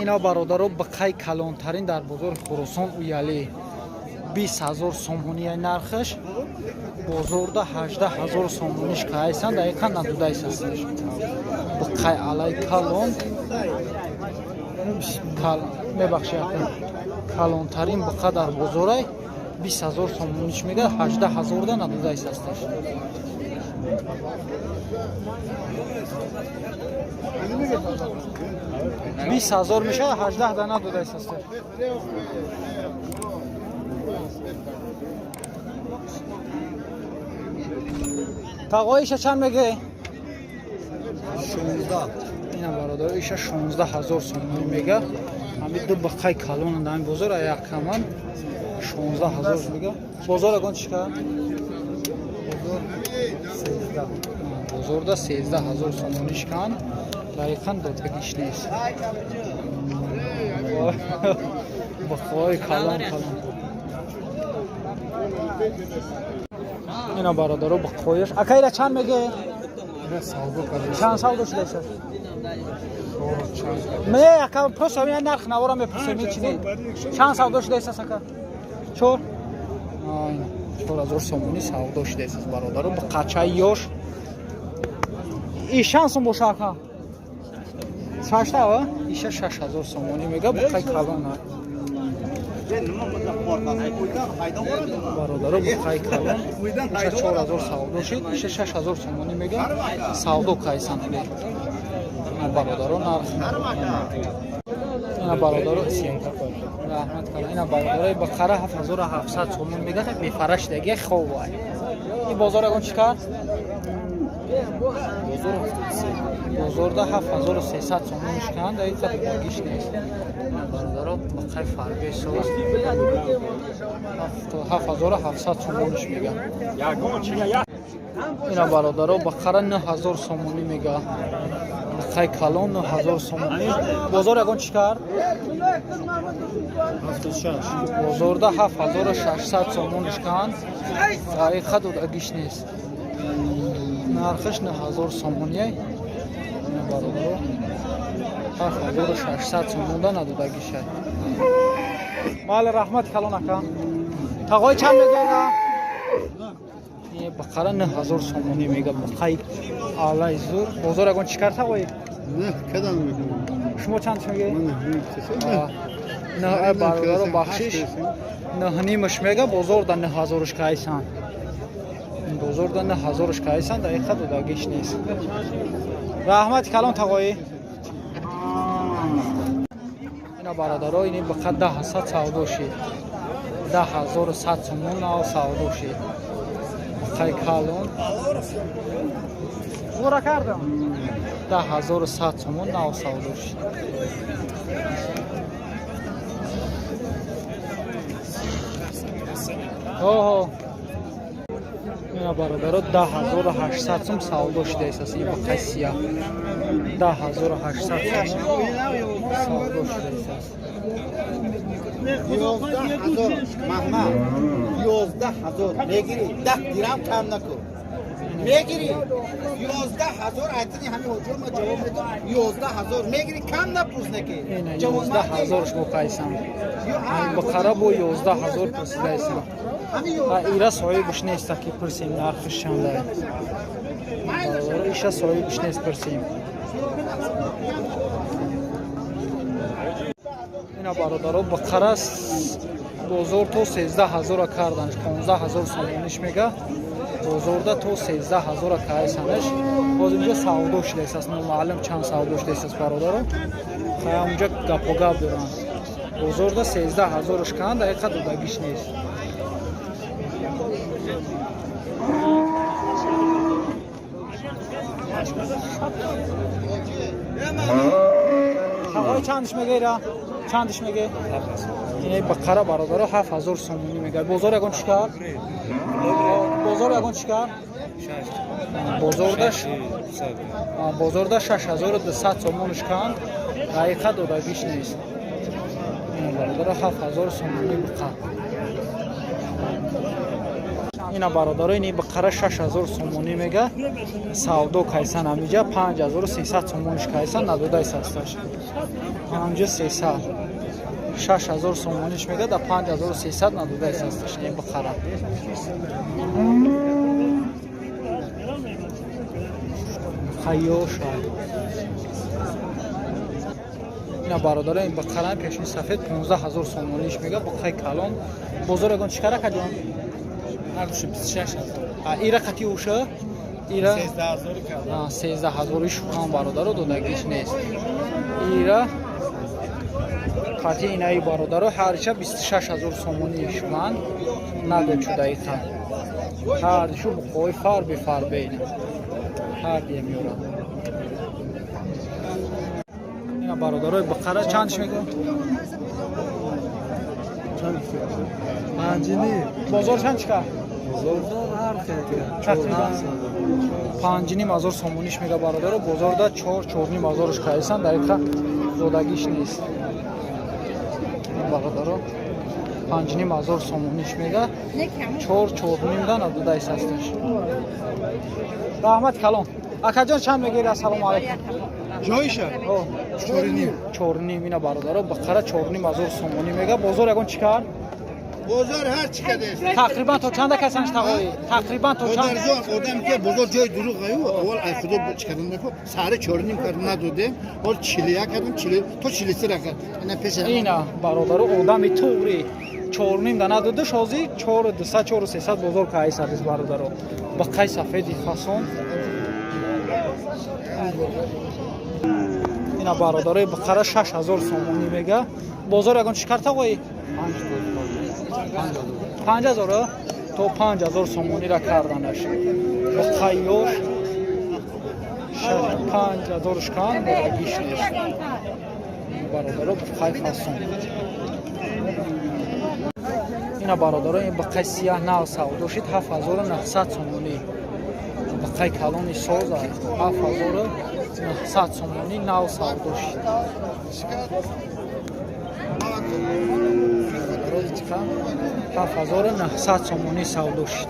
Ина, бародаро, бақай калонтарин дар бозори Хуросон уяли 20 000 сомонии нархаш, бозорда 18 000 сомониш кайсан, дақиқан надудаисасташ. Бақай алай калон, мебахши, калонтарин буқа дар бозорай, 20 000 сомониш мега, 18 000-да надудаисасташ. 20 000 мешава, 18 да надудаисасташ. Тағоиша чанд меге? 16. Ина, бародар, иша 16 000 сомонӣ мега. Ҳами ду бақай калон дар ин бозор як каман 16 000 мега. Бозор ягон чӣ кард? 13. Бозорда 13 000 сомониш кан, дақиқан додагиш нест. Бақои калон калон. Ина, бародаро, бақояш. Ака, ира чанд меге? Чанд савдо шудааст? Не, ака, просто ҳамин нарх навора мепурсем, ҳеч не. Чанд савдо шудааст, ака? Чор? 4000 сомонӣ савдо шудааст, бародаро, бақачаи ёш. И чанд сом боша, ака? Шашта, иша 6000 сомонӣ мега, бақай калон. Бародаро, бухай калон иша 4000 савдо шид, иша 6000 сомонӣ мега, савдо кайсан. Ина, бародаро, нарх. Ина, бародаро, раҳмат калон. Ина, бародаро, бақара 7700 сомон мега, бефараш даги ховай. И бозор ягон чӣ кард? Бозорда 7300 сомониш канд, ай қадр нест. Бародаро, бақай фарбе соз 7700 сомониш мега. Ина, бародаро, бақара 9000 сомонӣ мега, бақай калон 9000 сомонӣ. Бозор ягон чӣ кард? Бозорда 7600 сомониш канд, дақиқа додагиш нест. Нархаш 9000 сомоние, бародаро, 7600 сомонда надодагиша. Бале, раҳмати калон, ака. Тағои, чанд мегӯяда? Бақара 9000 сомонӣ мега, бақаи алай зур. Бозор ягон чӣ кард, тағои? Шумо чанд мегӯед? Бародаро, бахшиш, нӯҳнимаш мега, бозорда 9000-ш кайсан. Бозорда 9000-ш кайсан, дақиқа додагиш нест. Раҳмати калон, тағоӣ. Ина, бародаро, ини бақа 10 сад савдо шид, 10 100 сомон нав савдо шид, бақаи калон. Зура кардам, 10 100 сомон нав савдо шид. Оҳо, ина, бародаро, 10 800 сом савдо шудааст и бақаи сияҳ, 10 800 сом савдо шудааст. 11 000, Маҳмад, 11 000 мегирӣ, 10 дирам кам накун, мегирӣ 11 000. Айтини ҳамин ҳоҷиро ма ҷавоб медам, 11 000 мегирӣ, кам напурс, неки. 11 000 шумо қайсам, бақара бо 11 000 пурсидаесам. Ира соҳибаш неста, ки пурсем нархаш чанда. Иша соҳибаш нест, пурсем. Ина, бародаро, бақара бозор то 13 000-а карданш, 15 000 сомониш мега, бозорда то 13 000-а кайсанаш. Боз инҷо савдо шудааст, номаълум чанд савдо шудааст, бародаро. Хая, унҷа гапо гап доранд. Бозорда 13 000-ш канд, дақиқа додагиш нест. Ҳавои чандш мега, ира чандш мега? Ин бақара, бародаро, 7000 сомонӣ мега. Бозор ягон чӣ кард? Бозор ягон чӣ кард? Бозорда 6200 сомонш канд, дақиқа додагиш нест. Бародаро, 7000 сомонӣ буқа. Ина бародаро, ини бақара 6000 сомонӣ мега, савдо кайсан ҳамиҷа 5300 сомониш кайсан, надодай састаш. 5300, 6000 сомониш мега, да 5300 надодай састаш ин бақара. Хайёша. Ина бародаро, ин бақара пешни сафед 15000 сомониш мега, бақаи калон. Бозор ягон чӣ кара каҷон? Ҳардушу 26000. Ира қати уша? Ира 13000 карда. 13000 шукан бародаро, додагиш нест. Ира қати инаи бародаро ҳарча 26000 сомонӣ шукан надод шудаиқа. Ҳардушу буқои фарбе фарбе ина. Ҳардия меорад. Ина бародарои бақара чандш мегӯ? Панҷини. Бозор чанд чика? Бозор ҳар хел. Тақрибан 5500 сомониш мега бародаро, бозорда 4 4500 кайсан, дар иқа додагиш нест. Бародаро, 5500 сомониш мега, 4 45 да надодай састаш. Раҳмат калон. Акаҷон, чанд мегирӣ? Ассалому алайкум. Ҷойша? 4.5. 4.5 ина бародаро, бақара 4500 сомонӣ мега. Бозор ягон чӣ кард? Бозор ҳар чӣ кадест. Тақрибан то чанда касанш тағоӣ? Тақрибан то чанд? Модарҷон, одам ки бозор ҷои дурӯғ аю, аввал ай худо чӣ кардам нако, саҳри 4.5 кард надодем, ҳол 41 кардем, 40 то 43 кард. Ина пеша. Ина бародаро, одами туғри 4.5 да надодаш, ҳозир 4200, 4300 бозор кайсадис бародаро. Бақай сафеди фасон. Ина бародарои бақара 6000 сомонӣ мега. Бозор ягон чӣ кард тағоӣ? 5000 то 5000 сомониро карданаш. Бақайёш 5000 шкан додагиш нест. Бародаро, бақай фасон. Ина бародаро, ин бақай сияҳ нав савдо шид 7900 сомонӣ. Бақай калони соз 7900 сомонӣ нав савдо шид. 7900 сомонӣ савдо шид.